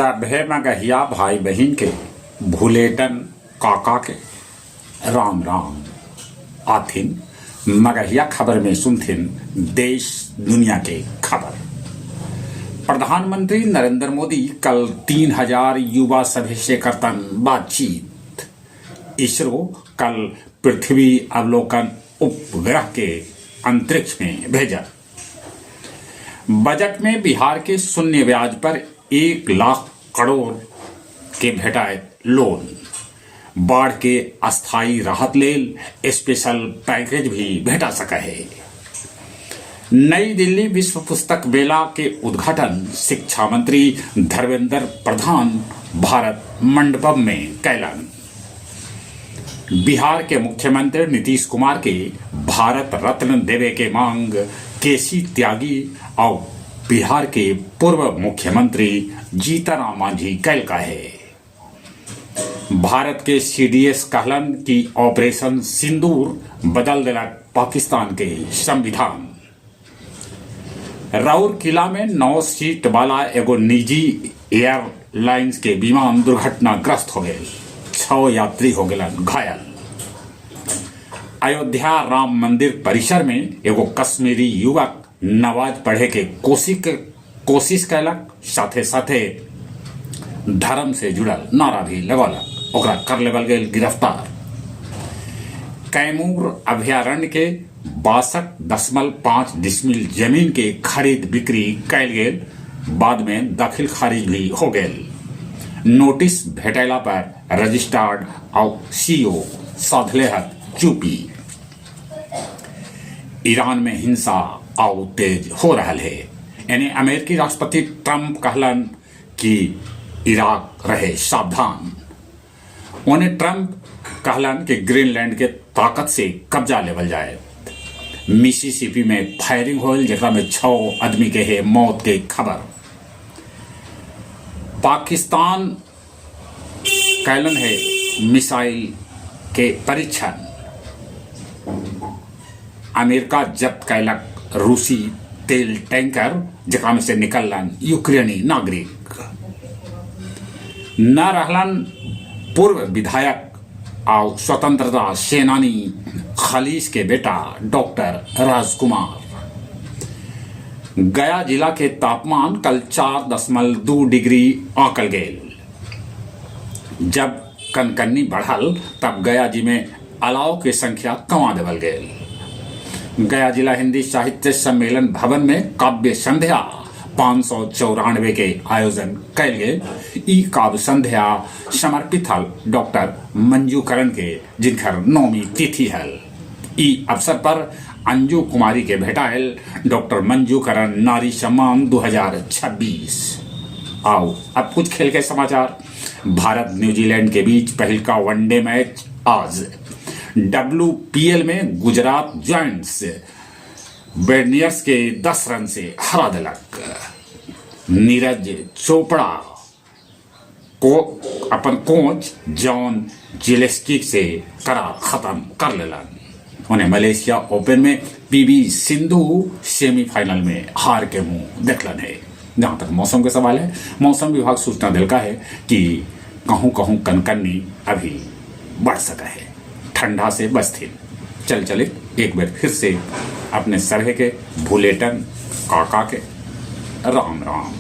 सभे मगहिया भाई बहिन के भुलेटन काका के राम राम। आथिन मगहिया खबर में सुनथिन देश दुनिया के खबर। प्रधानमंत्री नरेंद्र मोदी कल 3000 युवा सभे से करतन बातचीत। इसरो कल पृथ्वी अवलोकन उपग्रह के अंतरिक्ष में भेजत। बजट में बिहार के शून्य ब्याज पर 1 लाख करोड़ के भेटाएत लोन। बाढ़ के अस्थायी राहत लेल स्पेशल पैकेज भी भेटा सके है। नई दिल्ली विश्व पुस्तक मेला के उद्घाटन शिक्षा मंत्री धर्मेंद्र प्रधान भारत मंडपम में कैलन। बिहार के मुख्यमंत्री नीतीश कुमार के भारत रत्न देवे के मांग केसी त्यागी और बिहार के पूर्व मुख्यमंत्री जीतन मांझी कैलका है। भारत के सीडीएस कहलन कि ऑपरेशन सिंदूर बदल देलक पाकिस्तान के संविधान। राउरकिला में 9 सीट वाला एगो निजी एयरलाइंस के विमान दुर्घटनाग्रस्त हो गए, 6 यात्री हो गए घायल। अयोध्या राम मंदिर परिसर में एगो कश्मीरी युवक नमाज पढ़े के कोशिश कैलक, साथे साथे धर्म से जुड़ल नारा भी लगौलक। ओकरा कर लेवल गेल गिरफ्तार। कैमूर अभयारण्य के 62.5 डिसमिल जमीन के खरीद बिक्री कैल गेल, बाद में दखिल खारिज भी हो गेल। नोटिस भेटैला पर रजिस्ट्रार और सीओ साधले हत चुपी। ईरान में हिंसा और तेज हो रहा है। यानी अमेरिकी राष्ट्रपति ट्रंप कहलन कि इराक रहे सावधान। उन्हें ट्रंप कहलन कि ग्रीनलैंड के ताकत से कब्जा लेवल जाए। मिसिसिपी में फायरिंग होल, जेकरा में 6 आदमी के है मौत के खबर। पाकिस्तान कैलन है मिसाइल के परीक्षण। अमेरिका जब्त कैलक रूसी तेल टैंकर, जेकरा में से निकललन यूक्रेनी नागरिक। न रहलन पूर्व विधायक और स्वतंत्रता सेनानी खलीस के बेटा डॉक्टर राजकुमार। गया जिला के तापमान कल 4.2 डिग्री आंकल गेल। जब कनकन्नी बढ़ल तब गया जी में अलाव के संख्या कमा देवल गेल। गया जिला हिंदी साहित्य सम्मेलन भवन में काव्य संध्या 594 के आयोजन कैल गेल। ई काव्य संध्या समर्पित हल डॉक्टर मंजू करण के, जिनकर नौमी तिथि हल। ई अवसर पर अंजू कुमारी के भेटायल डॉक्टर मंजू करण नारी सम्मान 2026। आओ अब कुछ खेल के समाचार। भारत न्यूजीलैंड के बीच पहिलका वनडे मैच आज। डब्ल्यूपीएल में गुजरात जायंट्स बेडनियर्स के 10 रन से हरा दिलक। नीरज चोपड़ा को अपन कोच जॉन जिलेस्की से करार खत्म कर लेलन। उन्हें मलेशिया ओपन में पीवी सिंधु सेमीफाइनल में हार के मुंह देखलन है। जहां तक मौसम के सवाल है, मौसम विभाग सूचना दिलका है कि कहूँ कहूँ कनकन्नी अभी बढ़ सका है। ठंडा से बचथिन। चल चले एक बार फिर से अपने सरहे के भुलेटन काका के राम राम।